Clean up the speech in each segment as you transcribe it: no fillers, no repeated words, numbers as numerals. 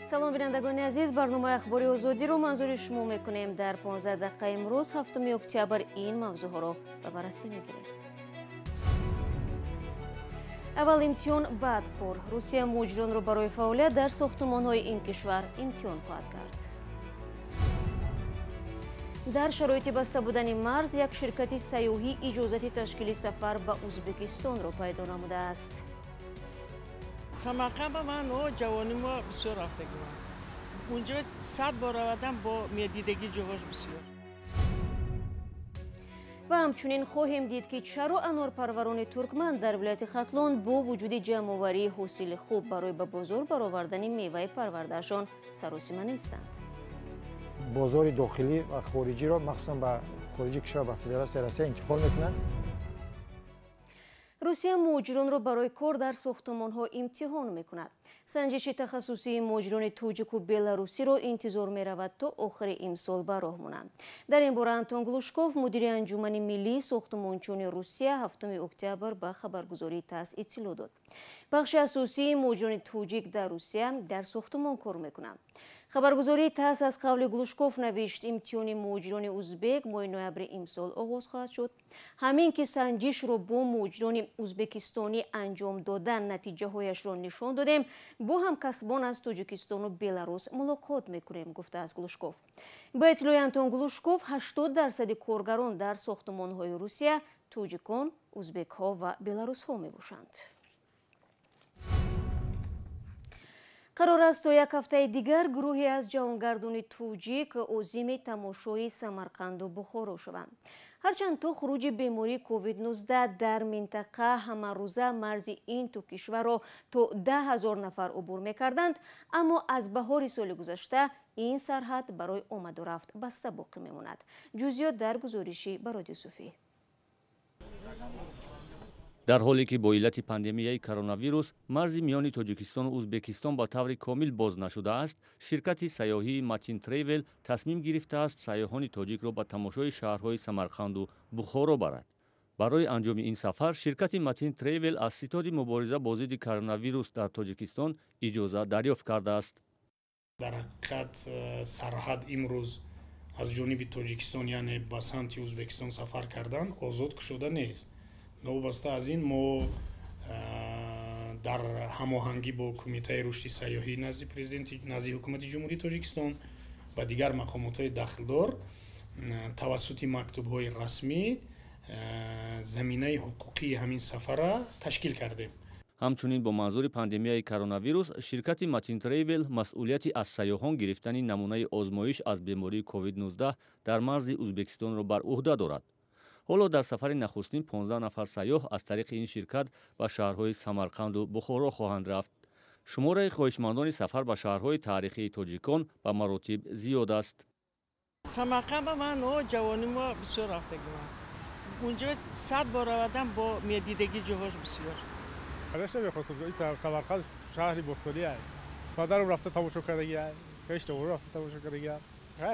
Салом бинандагони азиз, барномаи ахбори озодиро манзури шумо мекунем. Дар 15 дақиқа имрӯз 7 октябр ин мавзӯъҳоро ба баррасӣ мегирем. Аввал имтиҳон, баъд кор. Русия муҳоҷиронро барои фаъолият дар сохтумонҳои ин кишвар имтиҳон хоҳад кард. Дар шароити баста будани марз як ширкати сайёҳӣ иҷозати ташкили сафар ба Ӯзбекистонро пайдо намудааст. Самарқанд ман ҷавонимо бисёр рафтагиман. Унҷо 100 бор равадам бо медидагӣ ҷоҳош бисёр. Ва ҳамчунин хоҳем дид, ки чаро анорпарварони туркман дар вилояти Хатлон бо вуҷуди ҷамъоварии ҳосили хуб барои ба бозор баровардани меваи парвардаашон саросима нестанд. Бозори дохилӣ ва хориҷиро, махсусан ба хориҷи кишвар, ба Федератсияи Россия интиқол мекунанд. Русия муҳоҷиронро барои кор дар сохтумонҳо имтиҳон мекунад. Санҷиши тахассусии муҳоҷирони тоҷику беларусиро интизор меравад то охири имсол ба роҳ монанд. Дар ин бора Антон Глушков, мудири анҷумани миллии сохтумончони Русия, 7 октябр ба хабаргузории ТАСС иттилоъ дод. Бахши асосии муҳоҷирони тоҷик дар Русия дар сохтумон кор мекунанд. Хабаргузории ТАСС аз қавли Глушков навишт, имтиҳони муҳоҷирони узбек моҳи ноябри имсол оғоз хоҳад шуд. Ҳамин ки санҷишро бо муҳоҷирони узбекистонӣ анҷом додан натиҷаҳояшро нишон додем, бо ҳамкасбон аз Тоҷикистону Беларус мулоқот мекунем, гуфтааст Глушков. Ба иттилои Антон Глушков, 80% коргарон дар сохтумонҳои Русия тоҷикон, узбекҳо ва беларусҳо мебошанд. Қарор аст то як ҳафтаи дигар гурӯҳе аз ҷавонгардони тоҷик озими тамошои Самарқанду Бухоро шаванд. Ҳарчанд то хуруҷи бемории COVID-19 дар минтақа ҳамарӯза марзи ин ду кишварро то 10 000 нафар убур мекарданд, аммо аз баҳори соли гузашта ин сарҳад барои омаду рафт баста боқӣ мемонад. Ҷузъиёт дар гузориши Бароди Суфӣ. Дар ҳоле ки бо иллати пандемияи коронавирус марзи миёни Тоҷикистону Ӯзбекистон ба таври комил боз нашудааст, ширкати сайёҳии Матин Тревел тасмим гирифтааст сайёҳони тоҷикро ба тамошои шаҳрҳои Самарқанду Бухоро барад. Барои анҷоми ин сафар ширкати Матин Тревел аз ситоди мубориза бо зидди коронавирус дар Тоҷикистон иҷоза дарёфт кардааст. Дар ҳақиқат сарҳад имрӯз аз ҷониби Тоҷикистон, яъне ба самти Ӯзбекистон сафар кардан озод кушода нест. Новобаста аз ин мо дар ҳамоҳангӣ бо Кумитаи рушди сайёҳӣ назди президенти назди ҳукумати Ҷумҳурии Тоҷикистон ва дигар мақомотҳои дахлдор тавассути мактубҳои расмӣ заминаи ҳуқуқии ҳамин сафарра ташкил кардем. Ҳамчунин бо манзури пандемияи коронавирус ширкати Матин Тревел масъулияти аз сайёҳон гирифтани намунаи озмоиш аз бемории COVID-19 дар марзи Ӯзбекистонро бар уҳда дорад. Ҳоло дар сафари нахустин 15 нафар сайёҳ аз тариқи ин ширкат ба шаҳрҳои Самарқанду Бухоро хоҳанд рафт. Шумораи хоҳишмандони сафар ба шаҳрҳои таърихии тоҷикон ба маротиб зиёд аст. Самарқанд ман ҷавонимо бисёр рафтагиман. Унҷо 100 бор равадам бо медидагӣ ҷоҳош бисёр. Конечно, мехостам. Самарқанд шаҳри бостонӣ аст. Падарам рафта тамошо кардагӣ, хештовон рафта тамошо кардагӣ.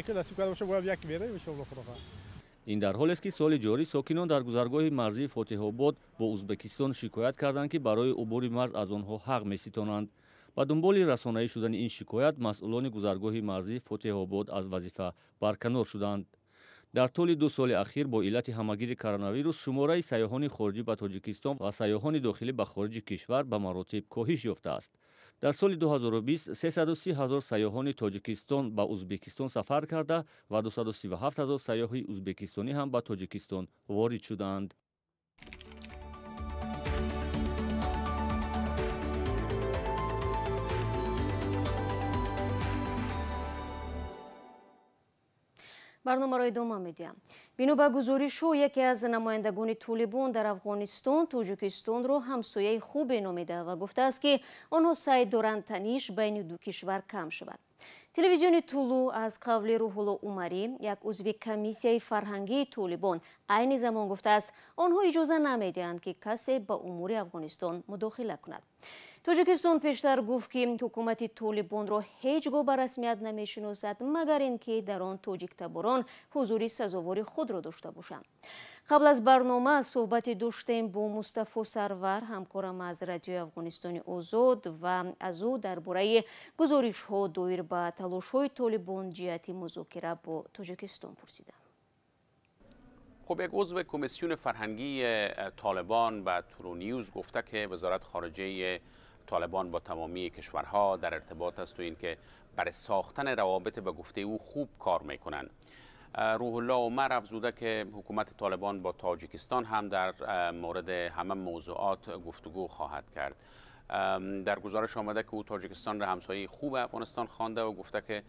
Ки насиб карда боша, бояд як меравем, иншоаллоҳ, Худо хоҳад. Ин дар ҳолест, ки соли ҷорӣ сокинон дар гузаргоҳи марзии Фотиҳобод бо Ӯзбекистон шикоят карданд, ки барои убури марз аз онҳо ҳақ меситонанд. Ба дунболи расонаӣ шудани ин шикоят масъулони гузаргоҳи марзии Фотиҳобод аз вазифа барканор шуданд. Дар тӯли 2 соли ахир бо иллати ҳамагири коронавирус шумораи сайёҳони хориҷӣ ба Тоҷикистон ва сайёҳони дохилӣ ба хориҷи кишвар ба маротиб коҳиш ёфтааст. Дар соли 2020 330 ҳазор сайёҳони Тоҷикистон ба Ӯзбекистон сафар карда ва 237 ҳазор сайёҳи ӯзбекистонӣ ҳам ба Тоҷикистон ворид шуданд. Барномаро идома медиҳам. Бино ба гузоришҳо, яке аз намояндагони толибон дар Афғонистон Тоҷикистонро ҳамсояи хубе номида ва гуфтааст, ки онҳо саъй доранд таниш байни ду кишвар кам шавад. Телевизиони Тулу аз қавли Рӯҳулло Умарӣ, як узви комиссияи фарҳангии толибон, айни замон гуфтааст, онҳо иҷоза намедиҳанд, ки касе ба умури Афғонистон мудохила кунад. Тоҷикистон пештар гуфт, ки ҳукумати Толибонро ҳеҷ гоҳ ба расмият намешиносад, магар ин ки дар он тоҷиктаборон ҳузури сазовори худро дошта бошанд. Қабл аз барнома суҳбате доштем бо Мустафо Сарвар, ҳамкорам аз Радиои Афғонистони Озод, ва аз ӯ дар бораи гузоришҳо доир ба талошҳои Толибон ҷиҳати музокира бо Тоҷикистон пурсидам. خب، یک عضو کمیسیون فرهنگی طالبان به طلوع نیوز گفته که وزارت خارجه طالبان با تمامی کشورها در ارتباط است و اینکه برای ساختن روابط به گفته او خوب کار میکنند. روح الله عمر افزوده که حکومت طالبان با تاجیکستان هم در مورد همه موضوعات گفتگو خواهد کرد. در گزارش آمده که او تاجیکستان را همسایه خوب افغانستان خوانده و گفته که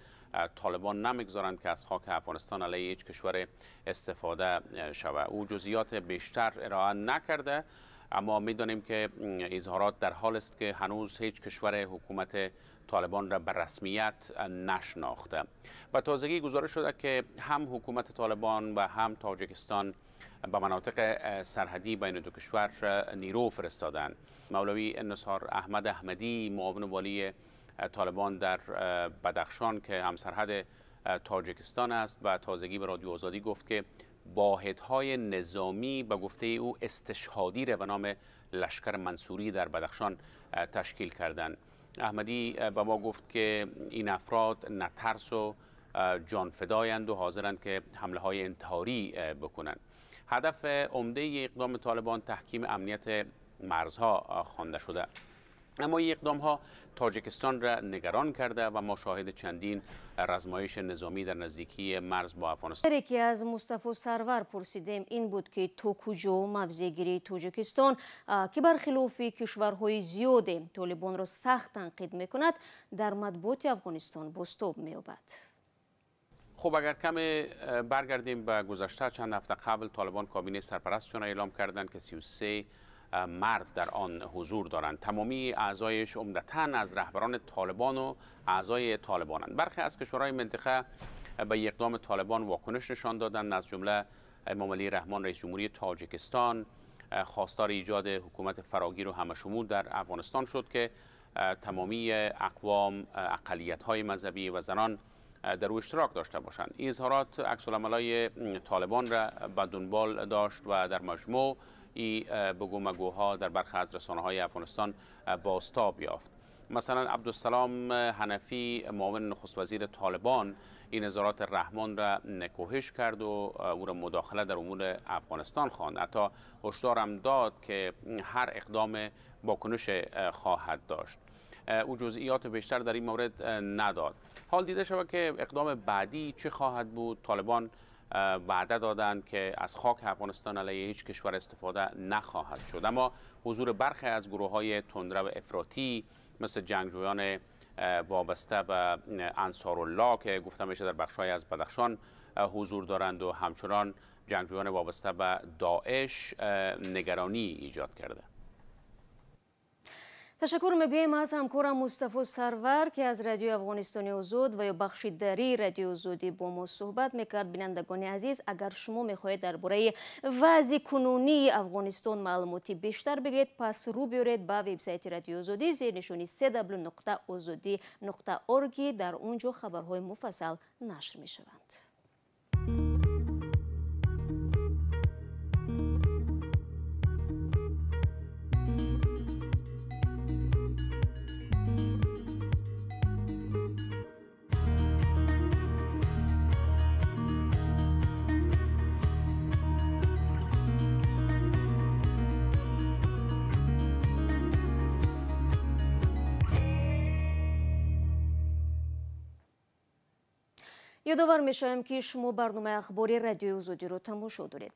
طالبان نمیگذارند که از خاک افغانستان علیه هیچ کشور استفاده شود. او جزئیات بیشتر ارائه نکرده، اما میدانیم که اظهارات در حال است که هنوز هیچ کشور حکومت طالبان را به رسمیت نشناخته. و تازگی گزارش شده که هم حکومت طالبان و هم تاجیکستان به مناطق سرحدی بین دو کشور نیرو فرستادند. مولوی نثار احمد احمدی، معاون والی طالبان در بدخشان که هم سرحد تاجیکستان است، و تازگی به رادیو آزادی گفت که واحدهای نظامی به گفته او استشهادی را به نام لشکر منصوری در بدخشان تشکیل کردند. احمدی به ما گفت که این افراد نترس و جانفدایند و حاضرند که حمله های انتحاری بکنند. هدف عمده اقدام طالبان تحکیم امنیت مرزها خوانده شده، اما این اقدام ها تاجیکستان را نگران کرده و ما شاهد چندین رزمایش نظامی در نزدیکی مرز با افغانستان. یکی از مصطفی سرور پرسیدیم این بود که то куҷо мавзеъгирии Тоҷикистон, ки бархилофи кишварҳои зиёде Толибонро сахт танқид мекунад, дар матбуоти Афғонистон бозтоб меёбад. خب، اگر کمی برگردیم به گذشته، چند هفته قبل طالبان کابینه سرپرستشون را اعلام کردند که 33 مرد در آن حضور دارند. تمامی اعضایش عمدتاً از رهبران طالبان و اعضای طالبانند. برخی از کشورهای منطقه به اقدام طالبان واکنش نشان دادند، از جمله امام علی رحمان، رئیس جمهوری تاجیکستان، خواستار ایجاد حکومت فراگیر و همه‌شمول در افغانستان شد که تمامی اقوام، اقلیت‌های مذهبی و زنان در او اشتراک داشته باشند. این اظهارات عکس‌العمل‌های طالبان را به دنبال داشت و در مجموع این بگو مگوها در برخی از رسانه‌های افغانستان بازتاب یافت. مثلا عبدالسلام حنفی، معاون نخست وزیر طالبان، این اظهارات رحمان را نکوهش کرد و او را مداخله در امور افغانستان خواند. حتی هشدار هم داد که هر اقدام واکنش خواهد داشت. او جزئیات بیشتر در این مورد نداد. حال دیده شود که اقدام بعدی چه خواهد بود. طالبان وعده دادند که از خاک افغانستان علیه هیچ کشور استفاده نخواهد شد، اما حضور برخی از گروه های تندرو افراطی مثل جنگجویان وابسته به انصارالله که گفته میشه در بخش‌های از بدخشان حضور دارند و همچنان جنگجویان وابسته به داعش نگرانی ایجاد کرده. Ташаккур мегӯем аз ҳамкорам Мустафо Сарвар, ки аз Радиои Афғонистони Озод ва ё бахши дарии Радиои Озодӣ бо мо суҳбат мекард. Бинандагони азиз, агар шумо мехоҳед дар бораи вазъи кунунии Афғонистон маълумоти бештар бигиред, пас рӯ биёред ба вебсайти Радиои Озодӣ зери нишони cw.ozodi.org. Дар он ҷо хабарҳои муфассал нашр мешаванд. Ёдовар мешавем, ки шумо барномаи ахбори Радиои Озодиро тамошо доред.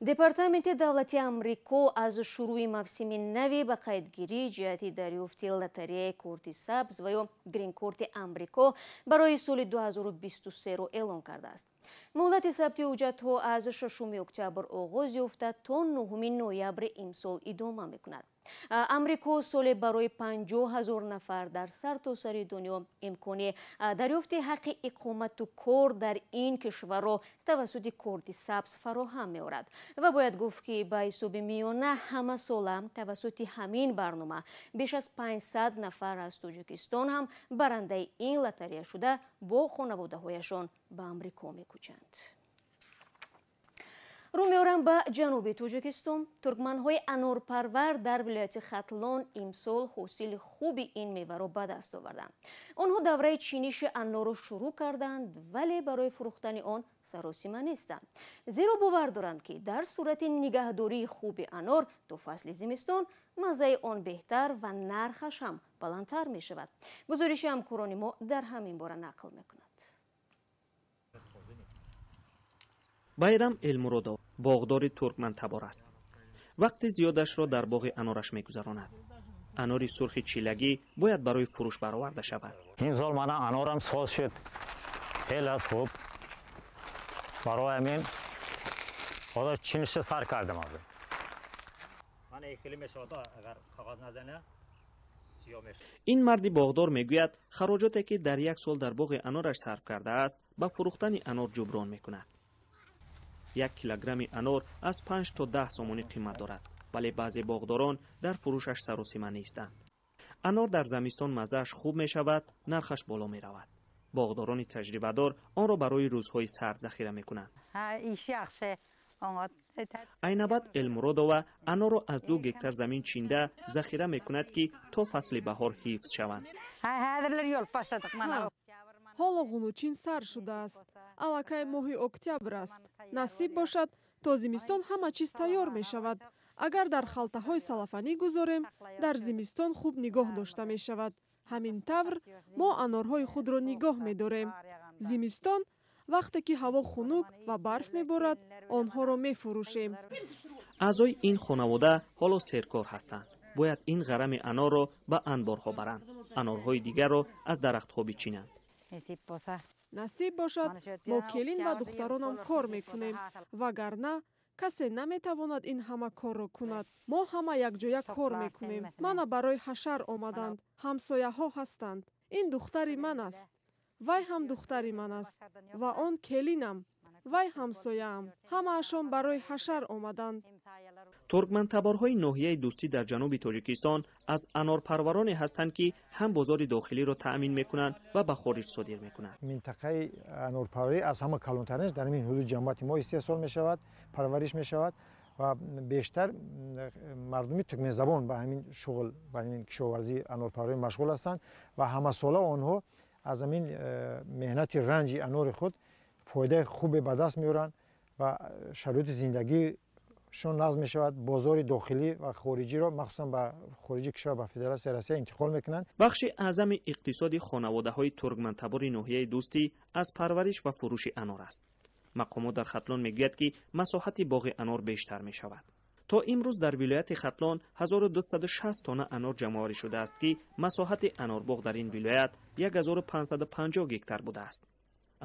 Департаменти давлати Амрико аз шурӯи мавсими нави ба қайдгирии ҷиҳати дарёфти лотареяи корти сабз ва ё грин-корти Амрико барои соли 2023-ро эълон кардааст. Муҳлати сабти ҳуҷҷатҳо аз 6 октябр оғоз ёфта, то 9 ноябри имсол идома мекунад. Амрико соли барои 50 000 нафар дар сартосари дунё имкони дарёфти ҳаққи иқомату кор дар ин кишварро тавассути корти сабз фароҳам меорад. Ва бояд гуфт, ки ба ҳисоби миёна ҳамасола тавассути ҳамин барнома беш аз 500 нафар аз Тоҷикистон ҳам барандаи ин лотарея шуда бо хонаводаҳояшон ба Амрико мекӯчанд. Рӯ меорам ба ҷануби Тоҷикистон. Туркманҳои анорпарвар дар вилояти Хатлон имсол ҳосили хуби ин меваро ба даст оварданд. Онҳо давраи чиниши анорро шурӯъ карданд, вале барои фурӯхтани он саросима нестанд. Зеро бовар доранд, ки дар сурати нигаҳдории хуби анор то фасли зимистон маззаи он беҳтар ва нархаш ҳам баландтар мешавад. Гузориши ҳамкорони мо дар ҳамин бора нақл мекунад. Байрам Элмуродов боғдори туркмантабор аст. Вақти зиёдашро дар боғи анораш мегузаронад. Анори сурхи чилагӣ бояд барои фурӯш бароварда шавад. Ин сол мана анорам соз шуд. Хеле аз хуб. Барои ҳамин ҳозир чиниша сар кардам. Ин марди боғдор мегӯяд, хароҷоте ки дар як сол дар боғи анораш сарф кардааст, ба фурӯхтани анор ҷуброн мекунад. 1 килограмми анор аз 5 то 10 сомонӣ қимат дорад, вале баъзе боғдорон дар фурӯшаш саросима нестанд. Анор дар замистон маззааш хуб мешавад, нархаш боло меравад. Боғдорони таҷрибадор онро барои рӯзҳои сард захира мекунанд. Айнабад Элмуродова анорро аз 2 гектар замин чинда захира мекунад, ки то фасли баҳор ҳифз шаванд. Ҳоло ғунучин сар шудааст. Аллакай моҳи октябр аст. Насиб бошад, то зимистон ҳама чиз тайёр мешавад. Агар дар халтаҳои салафанӣ гузорем, дар зимистон хуб нигоҳ дошта мешавад. Ҳамин тавр мо анорҳои худро нигоҳ медорем. Зимистон вақте ки ҳаво хунук ва барф меборад, онҳоро мефурӯшем. Аъзои ин хонавода ҳоло серкор ҳастанд. Бояд ин ғарами анорро ба анборҳо баранд, анорҳои дигарро аз дарахтҳо бичинанд. Насиб бошад, мо келин ва духтаронам кор мекунем, вагарна касе наметавонад ин ҳама корро кунад. Мо ҳама якҷоя кор мекунем. Мана барои ҳашар омаданд, ҳамсояҳо ҳастанд. Ин духтари ман аст, вай ҳам духтари ман аст ва он келинам, вай ҳамсояам. Ҳамаашон барои ҳашар омаданд. Туркмантаборҳои ноҳияи Дӯстӣ дар ҷануби Тоҷикистон аз анорпарвароне ҳастанд, ки ҳам бозори дохилиро таъмин мекунанд ва ба хориҷ содир мекунанд. Минтақаи анорпарварӣ аз ҳама калонтаринаш дар ин ҳудуди ҷамоати мо истеҳсол мешавад, парвариш мешавад ва бештар мардуми туркмензабон ба ҳамин шуғл, ба ҳамин кишоварзии анорпарварӣ машғул ҳастанд ва ҳамасола онҳо аз ҳамин меҳнати ранҷи анори худ фоидаи хубе ба даст меоранд ва шароити зиндагишон нағз мешавад. Бозори дохилӣ ва хориҷиро, махсусан ба хориҷи кишвар, ба Федератсияи Россия интиқол мекунанд. Бахши аъзами иқтисоди хонаводаҳои туркмантабори ноҳияи Дӯстӣ аз парвариш ва фурӯши анор аст. Мақомот дар Хатлон мегӯяд, ки масоҳати боғи анор бештар мешавад. То имрӯз дар вилояти Хатлон 1260 тонна анор ҷамъоварӣ шудааст, ки масоҳати анорбоғ дар ин вилоят 1550 гектар будааст.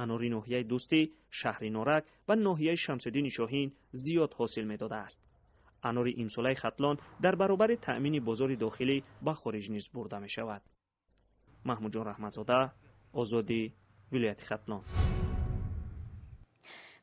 Анори ноҳияи Дӯстӣ, шаҳри Норак ва ноҳияи Шамсиддини Шоҳин зиёд ҳосил медодааст. Анори имсолаи Хатлон дар баробари таъмини бозори дохилӣ ба хориҷ низ бурда мешавад. Маҳмудҷон Раҳматзода, Озодӣ, вилояти Хатлон.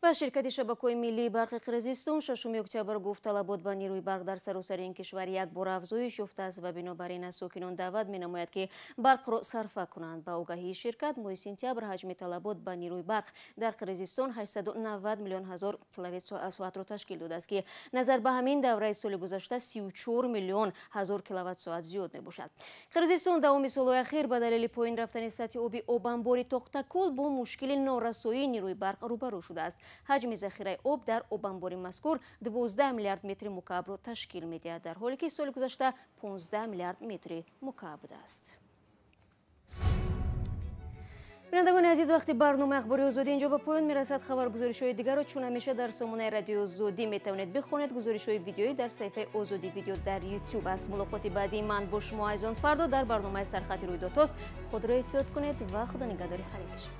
Ва ширкати шабакаҳои миллии барқи Қирғизистон 6 октябр гуфт, талабот ба нерӯи барқ дар саросари ин кишвар як бор афзоиш ёфтааст ва бинобар ин аз сокинон даъват менамояд, ки барқро сарфа кунанд. Ба огаҳии ширкат, моҳи сентябр ҳаҷми талабот ба нерӯи барқ дар Қирғизистон 890 миллион ҳазор киловатт-соатро ташкил додааст, ки назар ба ҳамин давраи соли гузашта 34 миллион ҳазор киловатт-соат зиёд мебошад. Қирғизистон давоми солҳои ахир ба далели поин рафтани сатҳи оби обанбори Тоқтакул бо мушкили норасоии нерӯи барқ рӯбарӯ шудааст. Ҳаҷми захираи об дар обанбори мазкур 12 миллиард метри мукаабро ташкил медиҳад, дар ҳоле ки соли гузашта 15 миллиард метри мукааб будааст. Бинандагони азиз, вақти барномаи Ахбори Озодӣ инҷо ба поён мерасад. Хабаргузоришҳои дигарро чун ҳамеша дар сомонаи Радиои Озодӣ метавонед бихонед. Гузоришҳои видеоӣ дар саҳифаи Озодӣ видео дар Ютуб аст. Мулоқоти баъдии ман бо шумо азизон фардо дар барномаи Сархати рӯйдодҳост. Худро эҳтиёт кунед ва худо нигаҳдори ҳар яке шумо.